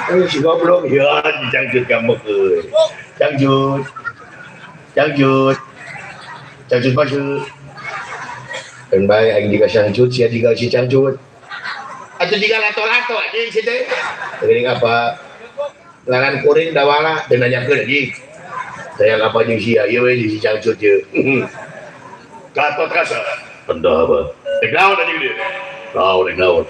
Si goblok ya dicangcut kamu ke. Cangcut. Cangcut. Cangcut masuk. Dan bae aing jiga cangcut, sia jiga si cangcut. Atuh jiga lato-lato anjing si teh. Geuning apa? Ngaran kuring dawala teu nanyakeun anjing. Sayang apa jeung sia ieu we si cangcut ieu. Gatot Kaca. Benda apa? Rek naon anjing dieu? Naon rek naon?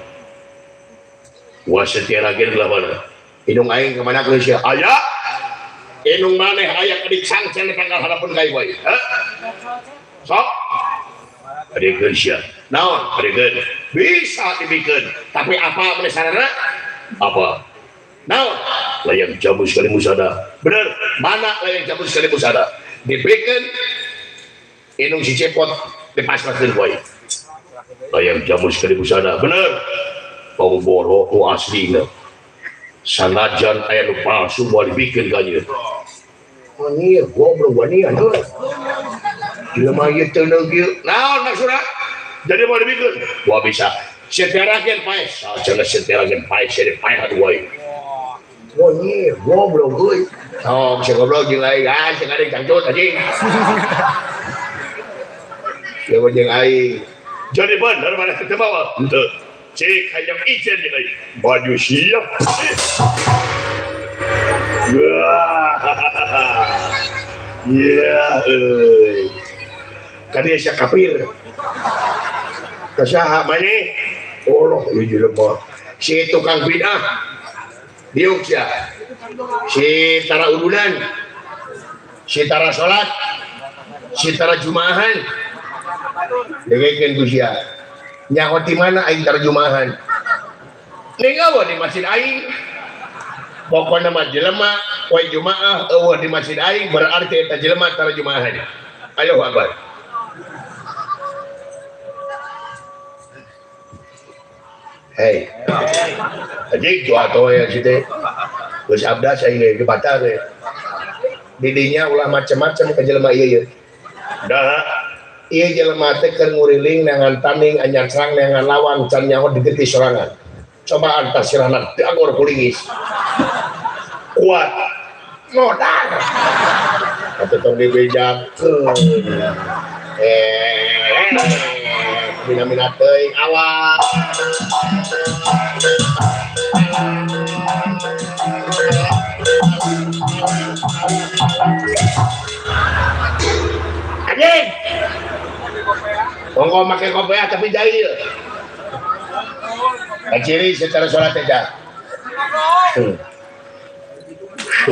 Kuasa tiaragen belah mana? Hidung aing ka mana keun sia? Aya. Indung maneh aya ka dicangcen tanggal harapan ka wae. Hah? Sok. Adekeun sia. Naon? Adekeun. Bisa dibikeun, tapi apa maneh sarana? Apa? Naon? Layang jamu sekali musada. Bener, mana layang jamu sekali musada? Dibikeun indung si cepot dipasrahkeun wae. Layang jamu sekali musada. Bener. Tong boro nu aslina. Sanajan aya nu palsu moal dibikeun ka ieu. Anjir, goblok wanian heuh. Jelema ieu teu ieu. Naon maksudna? Jadi moal dibikeun. Moal bisa. Seterakeun paeh. Sajenna seterakeun paeh sia paehan wae. Wah, goblok euy. Sok si goblok jeung aing, ah si kadeng cangcut anjing. Sia jeung aing. Jadi bener maneh teu mawa? Henteu. Cik hayang ijen jeung aing. Baju siap. Wah. Ya euy. Kadieu sia kafir. Ka saha maneh? Allah ieu jelema. Si tukang bid'ah. Diuk sia. Si tara udunan. Si tara salat. Si tara jumaahan. Dengekeun ku sia. Nyaho ti mana aing tara jumaahan? Ningawa di masjid aing. Pokona mah jelema poe Jumaah eueuh di masjid aing berarti eta jelema tara jumaahan. Allahu Akbar. Hei. Anjing jual ya si teh. Geus abdas aing ge batal we. Didinya ulah macem-macem ka jelema ieu ieu. Dah ieu jelema teh keur nguriling neangan tanding anyar serang neangan lawan can nyaho digetih sorangan. Coba antas sirahna dagor kulingis. Kuat. Modar. Atuh tong dibejakeun. Mina-mina teuing awas. Anjing. Monggo make kopiah tapi jahil. Ciri secara sholat aja.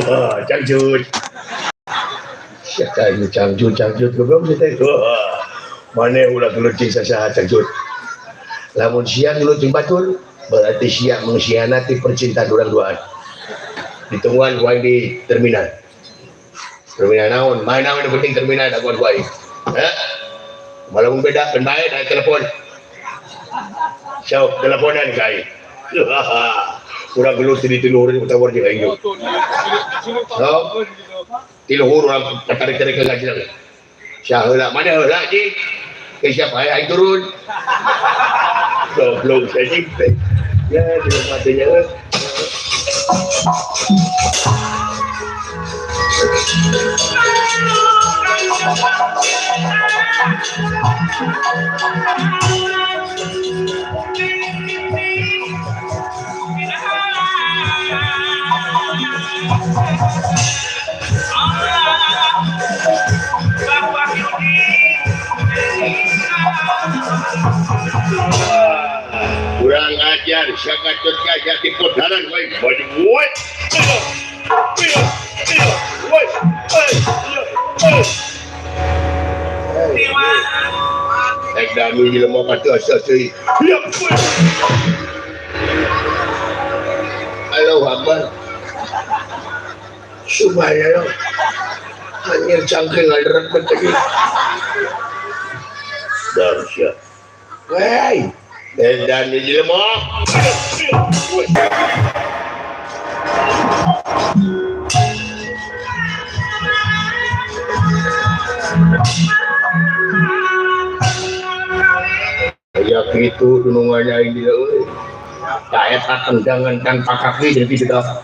Wah, cangcut. Siapa ini cangcut, cangcut goblok sih teh. Mana ulah gelucing sasaha cangcut. Lamun sia gelucing batur, berarti sia mengkhianati percintaan urang duaan. Ditungguan ku aing di terminal. Terminal naon? Main naon yang penting terminal daguan ku aing. Heh. Malah beda ben bae da telepon. Sok teleponan ka aing. Urang gelut di tiluhur di tawar jeung aing. Sok tiluhur urang tarik-tarik ke gaji. Sia heula mana heula jing? Ke siapa aing turun. Goblok anjing teh. Ya di rumah teh nya. Kurang ajar, siapa cot di podaran, woi, baju woi, woi, Ek dami jelema katu asa teuing. Allahu Akbar. Subhanallah. Anjir cangkeng ngaderek bet lagi. Dahsyat. Wey, edan di jelema. Aya kitu dunungannya aing dieu euy. Da eta tendangan tanpa kaki jadi sudah.